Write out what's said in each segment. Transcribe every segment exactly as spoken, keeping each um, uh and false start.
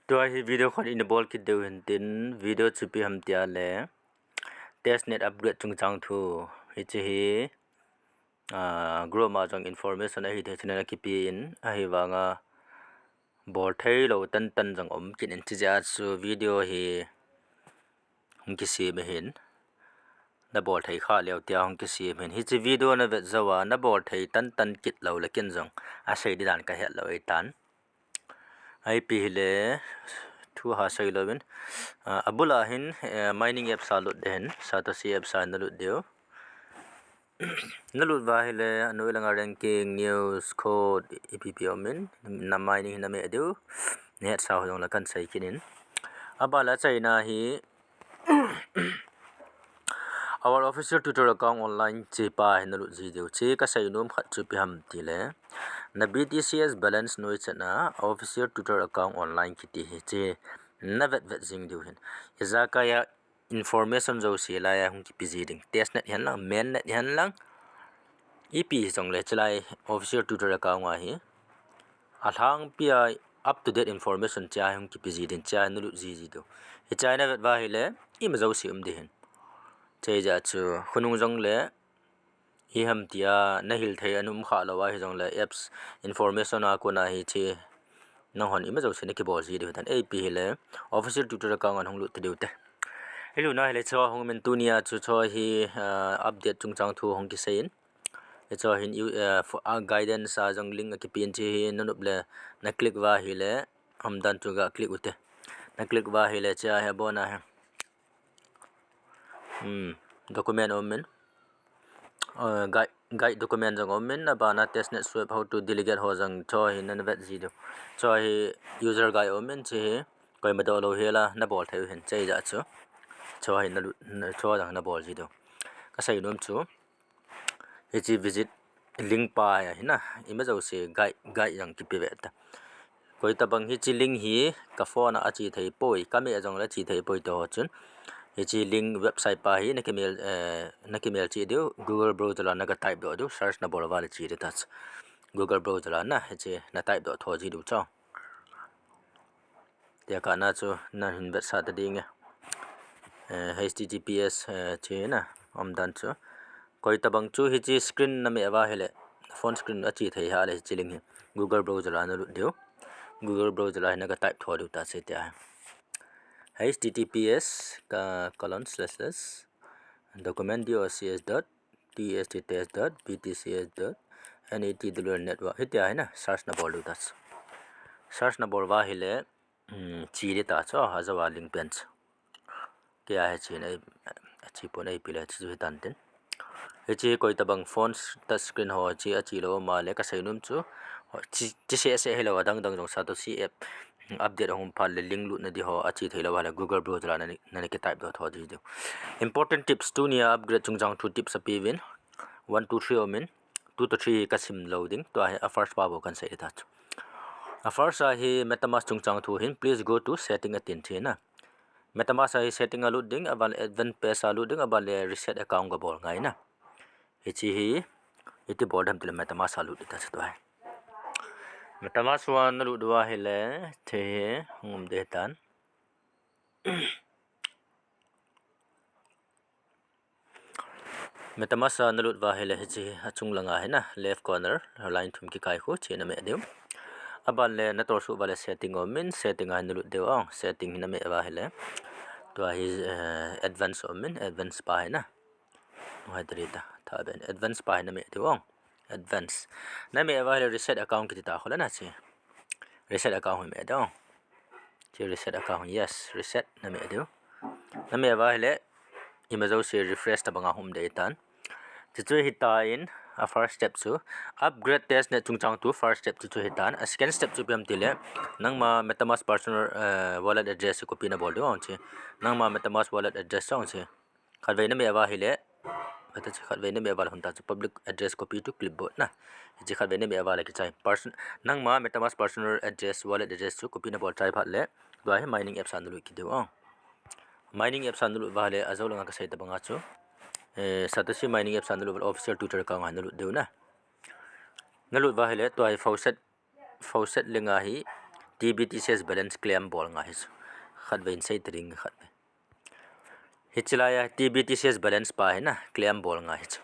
Tua hi video khat ina bol kit diu hin tin, video chu ipi ham tia le testnet upgrade chungchang thu. Hiche hi, ah, group a jong information ahi thei chun ana kipe in, ahivanga bol thei lou tantan jong um kit in, chujeh a chu video hi hung kisem ahin. Na bol thei kha leu tia hung kisem ahin. Hiche video na vet jou a, na bol thei tantan kit lou le kin jong asei di dan ka het lou ahitan. Ipi hile, thu ha sei louvin. Ah, abul a hin, eh, mining apps a lut ding hin, Satoshi apps a na lut diu. Na lut uva hile, anoi langa ranking, news, code, ipi ipi um in, na mining hi na meh diu. Na het sa ho jong le kan sei kit in. Aban le achaina hi, Our official Twitter account online hiche pa hi na lut ji diu. Hiche ka sei nom khat chu ipi ham tile, na B T C S balance noi chan a official Twitter account online kiti hiche na vet vet jing diu hin. Ijakai a information jouse lai a hung kipe ji ding. Testnet hihen lang, mainnet hihen lang, ipi jong le chulai official Twitter account a hi alhangpi a up to date information hiche a hung kipe ji ding, hiche a na lut ji ji diu. Hiche a na vet uva hile, ima jouse um ding hin. Hiche jeh a chu, khonung jong le, ipi ham tia na hil thei ana um kha lou a hi jong le, apps information a kon a hiche, nang hon ima jouse na kibol ji diu hitan. Ipi hile, official Twitter account a hung lut ta diu te. I lut na hile, hiche hung um in tuni a chu hiche hi, ah, update chungchang thu hung kisei in. Hiche hin, ah, guidance a jong link akipe in, hiche hi na nop le, na click uva hile, um dan chu ga click u te. Na click uva hile, hiche a hi abon a hi. Hmm, document um in. Uh, guide, guide document jong um in, aban a testnet swap how to delegate ho jong hiche hi na vet ji diu. Hiche hi user guide um in, hiche hi koima doh lou hel a na bol thei u hin, hiche jeh a chu. Hiche hi na lut, hiche jong na bol ji diu. Ka sei nom chu. Hiche visit link pa hi ahi na, ima jouse guide, guide jong kipe ve ta. Koi tabang hiche link hi ka phone a ache thei poi, ka meh jong le ache thei poi ti ho chun, hiche link website pa hi na kimel, eh, na kimel cheh diu, Google browser a na ga type doh diu, search na bol uva le che ding ta chu. Google browser a na, hiche na type doh tho ji diu chu. Tia kana chu na hin vetsah ta ding e. Eh, H T T P S, eh, hiche na, um dan chu. Koi tabang chu hiche screen na meh uva hile, phone screen ache thei hale hiche link hi. Google browser a na lut diu. Google browser a hi na ga type tho diu ta chu tia. H T T P S ka colon slash slash document D O C S dot T S T test dot B T C S dot N E T W L network. Hitia hi na search na bol diu ta chu. Search na bol uva hile, um, che ding ta chu, ajou a link pen chu. Kei a hiche na, hiche pon a ipi le hiche chu hitan tin. Hiche koi tabang phone touch screen ho hiche ache lou um a le ka sei nom chu. Hiche, hiche seh seh hilou a dang dang jong Satoshi app update ahung phat le link lut na di ho ache thei lou a le Google browser a na, na, na ki type doh tho ji diu. Important tips, tuni a upgrade chungchang thu tips ape uvin. One, two, three um in. Two to three hi ka sim lou ding. Tua hi a first pa bou kan sei ta chu. A first a hi MetaMask chungchang thu hin, please go to setting atin hiche na. MetaMask a hi setting a lut ding, aban advanced page a lut ding, aban le reset account ga bol ngai na. Hiche hi, iti bol dem tile MetaMask a lut ta chu tua hi. MetaMask a na lut uva hile, hiche hi, hung um ding tan. MetaMask a na lut uva hile hiche achung langa hi na, left corner, line thum kikai khu, hiche na meh diu. Aban le na torsuh uva le setting um in, setting a na lut diu ong, setting hi na meh uva hile. Tua hi, eh, advanced um in, advanced pa hi na. Hai tari ta, tha ben, advanced pa hi na meh diu ong. Advanced. Na meh uva hile reset account kiti ta khu le na hiche. Reset account hi meh diu ong. Hiche reset account, yes, reset na meh diu. Na meh uva hile, ima jouse refresh tabang a hung um ding tan. Hiche chu hitan, a first step chu. Upgrade testnet chungchang thu first step chu chu hitan. A second step chu ipi ham tile, nangma MetaMask personal, eh, wallet address copy na bol diu ong hiche. Nangma MetaMask wallet address ong hiche. Khatvei na meh uva hile, khatvei na meh uva le hung ta chu public address copy to clipboard na. Hiche khatvei na meh uva le kichai. Person, nangma MetaMask personal address, wallet address chu copy na bol chai phat le, tua hi mining apps a na lut kit diu ong. Mining apps a na lut uva le, ajou langa ka sei tabang a chu. Eh, Satoshi mining apps a na lut uva le, official Twitter account a na lut diu na. Na lut uva hile, tua hi faucet Faucet link a hi T B T C S balance claim bol ngai hi chu. Khatvei in sei ta ding khatvei. Hiche laiya T B T C S balance pa hi na claim bol ngai hi chu.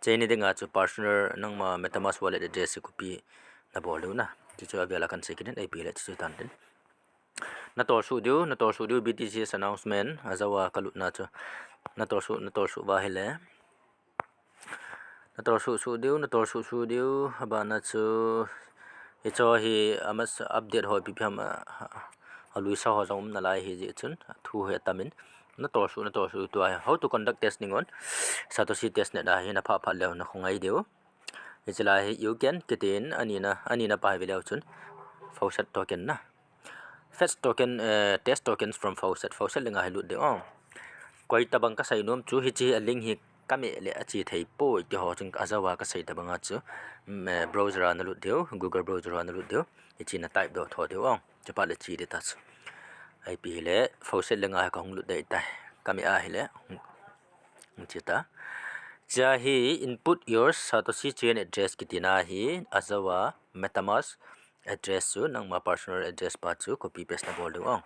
Hiche ni dinga chu personal nangma MetaMask wallet address hi copy na bol diu na. Hichu avela kan sei kit in, ipi le hichu tan tin. Na tolsuh diu, na tolsuh diu B T C S announcement, ajouva ka lutna chu. Na tolsuh, na tolsuh uva ahile. Na tolsuh suh diu, na tolsuh suh diu, abana chu. Hicho hi amas update ho ipi ipi ham a, a, aluisa ho jong um nalai hi jeh chun, thu hi atam in. Na tolsuh, na tolsuh tua hi. How to conduct test ning on. Satoshi testnet a hi na phah phat leu na khongai diu. Hiche lai hi you can kiti in, ani na, ani na pa hi ve leu chun. Faucet token na. Fetch token, eh, test tokens from faucet. Faucet lenga hi lut diu ong. Koi tabang ka sei nom chu hiche a link hi ka meh le a che thei poi ti ho chun ajouva ka sei tabang a chu, mm, eh, browser a na lut diu, Google browser a na lut diu. Hiche na type doh tho diu ong. Chuphat le che ding ta chu. Ipi hile faucet lenga hi ka hung lut ding tai. Ka meh ahile. Hung, hung che ta. Hiche hi input your Satoshi chain address kiti na hi ajouva MetaMask address chu, nangma personal address pa chu copy paste na bol diu ong.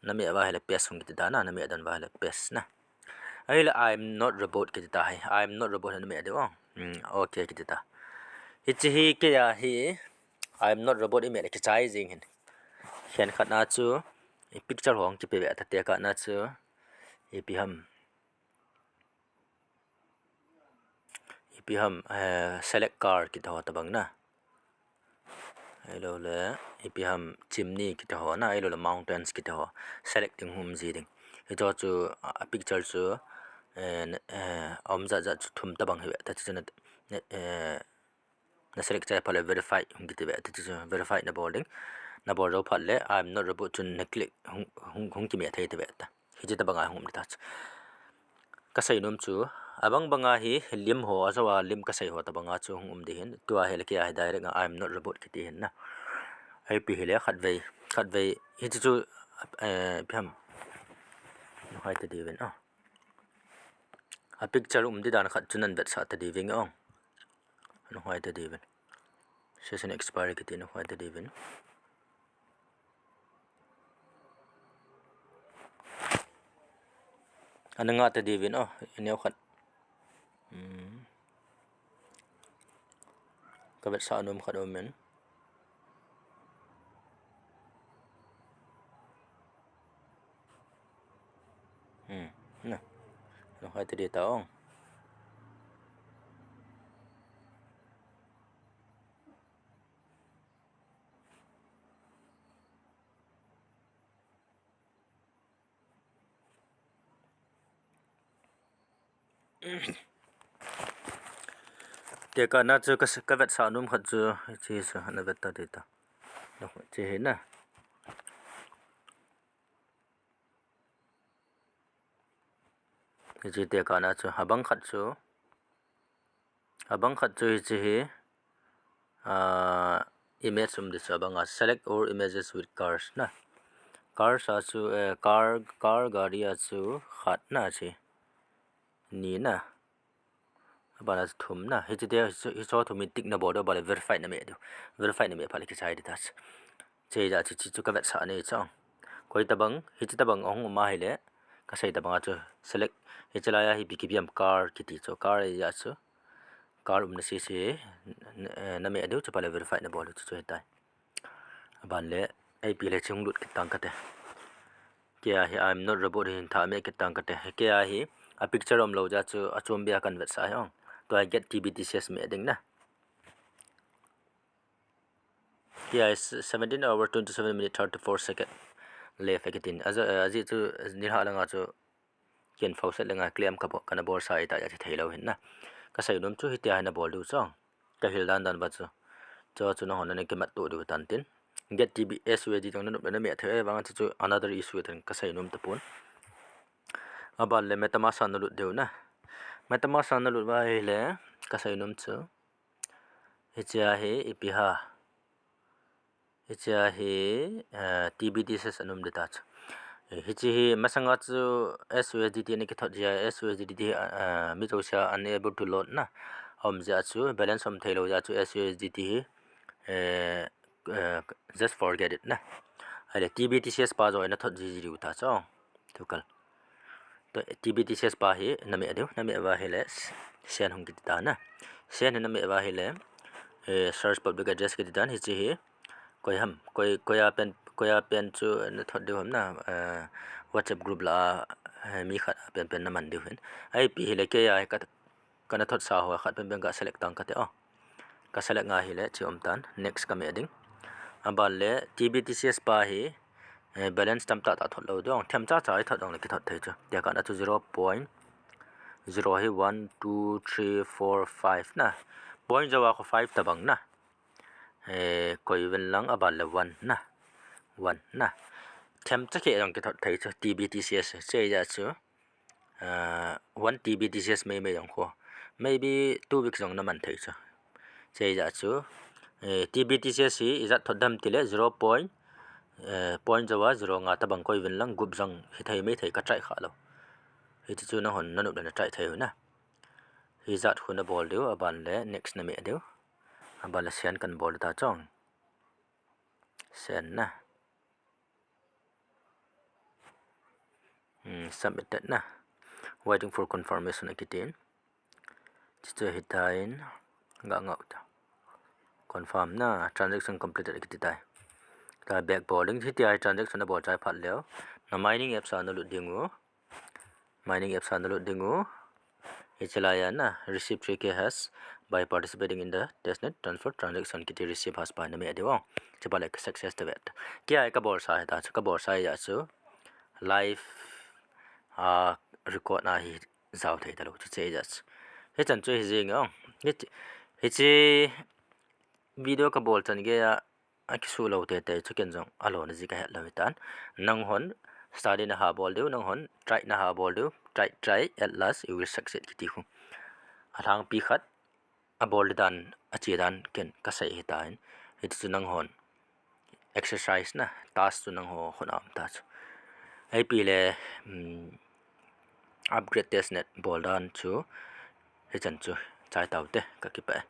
Na meh uva ahile paste hung kiti dan a, na meh dan uva ahile paste na. Ahile I'm not robot kiti ta hi. I'm not robot hi na meh diu ong. Hmm, okay kiti ta. Hiche hi kei a hi I'm not robot i meh le kichai jing hin. Khenkhat na chu i picture hung kipe ve ta, tekah na chu ipi ham. Ipi ham, eh, select car kiti ho tabang na. Ahilou le, ipi ham chimney kiti ho na, ahilou le mountains kiti ho. Select ding hung um ji ding. Hicho chu, a, picture chu, eh, n-, eh, aum jat jat chu thum tabang hi ve. Tachu na, ne, eh, na select chai phat le verify hung kiti ve. Tachu verify na bol ding. Na bol jou phat le, I'm not robot chun na click hung, hung, hung kimeh thei ti ve ta. Hiche tabang a hung um ding ta chu. Ka sei nom chu, abang bang a hi lim ho, ajouva lim ka sei ho tabang a chu hung um ding hin. Tua hile kei a hi direct a I'm not robot kiti hin na. Ipi hile khatvei, khatvei, hiche chu, eh, ipi ham. Nuhai ta diuvin, oh. A picture um ding dan khat chu nan vetsah ta diuvin, oh. Nuhai ta diuvin. Session expire kiti nuhai ta diuvin. Ana ngah ta diuvin, oh, neo khat. Hmm. Ka vetsah nom khat um in. Hmm. Na. Nuhai ta ding ta ong. Tekah na chu ka s-, ka vetsah nom khat chu, hiche hi chu, na vet ta ding ta. Hiche hi na. Hiche tekah na chu, abang khat chu. Abang khat chu hiche hi, ah, image um ding chu abang a, select all images with cars na. Cars a chu, eh, car, car gari a chu khat na chu. Ni na. Abana chu thum na. Hiche te, hiche, hiche thum hi tick na bol diu, abana verify na meh diu. Verify na meh phat le kichai ding ta chu. Hiche a chu, chu, chu ka vetsah ni chu. Koi tabang, hiche tabang ahung um ahile. Ka sei tabang a chu select. Hiche laiya hi B K B M car kiti chu. Car a chu. Car umna sese, n-, n-, eh, na meh diu, chuphat le verify na bol diu, chu, chu hitai. Aban le, ipi le ching lut kit tang kate. Kei a hi, I'm not robot hin tha meh kit tang kate. Kei a hi, a picture um lou jeh chu, achom beh a kan vetsah hi ong. Tua hi get T B T C S meh ding na. Kei a hi, s-, seventeen hour, twenty-seven minute, thirty-four second left akitin. Ajo, eh, ajeh chu, nilhah langa chu, Ken faucet lenga claim ka bo-, kana bolsa ahitai, athi thei lou hin na. Ka sei nom chu hitia hi na bol diu chu. Ka hil dan dan uva chu. Chu chu nahon na kimat to diu tan tin. Get T B S U S D tong na nop le na meh thei vang chu chu another issue tan ka sei nom tapon. Aban le MetaMask a na lut diu na. MetaMask a na lut uva ahile ka sei nom chu. Hichea hi ipi ham. Hichea hi, eh, T B T C S ana um ding ta chu. Eh, hiche hi masanga chu S U S D T ana kithot jeh a S U S D T hi, eh, mi jousea unable to load na. Aum jeh a chu balance um thei lou jeh a chu S U S D T hi, eh, uh, just forget it na. Ahile T B T C S pa jong nathot jiji diu ta chu. Tukal. To T B T C S pa hi nameh diu, nameh uva ahile send hung kiti ta na. Send hi nameh uva ahile, eh, search public address kiti tan, hiche hi koi ham, koi, koi a pen, koi a pen chu nathot diu ham na, eh, WhatsApp group lah a, eh, mi khat a penpen naman diu hin. Ipi hile kei a ka, kana thot sa ho khat penpen ka select tang kate o. Ka select nga hile chu um tan, next kameh ding. Aban le T B T C S pa hi, eh, balance tamtah tah thot lou ding, themcha cha hi thot ding le kithot thei chu. Tia kana chu zero point zero hi one, two, three, four, five na. Point jou a kho five tabang na. Eh, koi uvin lang aban le one na. One na. Themcha keh ding kithot thei chu T B T C S. Hiche a chu, ah, one T B T C S meimei ding kho. Maybe two weeks jong naman thei chu. Hiche a chu, eh, T B T C S hi ijat thot dem tile zero point, eh, point jou a zero nga tabang koi uvin lang gup jong hithei maithei ka try kha lou. Hiti chu nanghon nanop le na try thei u na. Hijat khu nabol diu, aban le next nameh diu. Aban le send kan bol ta chong. Send na. Hmm, submitted na. Waiting for confirmation akitin. Hiche hitan, ga ngau ta. Confirm na, transaction completed akiti tai. Ta back bol ding, hitia hi transaction nabol chai phat leu. Na mining apps a nalut ding u. Mining apps a nalut ding u. Hiche laiya na, receive three K hash by participating in the testnet transfer transaction kiti receive hash pa nameh diu. Hiche pa le success ta vet. Kei a kabol sa hita chu, kabol sa a chu live, ah, record na hi jao thei talou chu hiche a chu. Hichan chu hijing o. Hiche, hiche video kabol chan gei a, akisuh lou teitei chu ken jong alona ji kahet lou hitan. Nanghon study naha bol diu, nanghon try naha bol diu, try, try, at last you will succeed kiti khu. Alhangpi khat abol dan, ache dan ken kasei hitan. Hiti chu nanghon exercise na, task chu nangho khut a um ta chu. Ipi le, um, upgrade testnet bol dan chu hichan chu chai taute, kakipah e.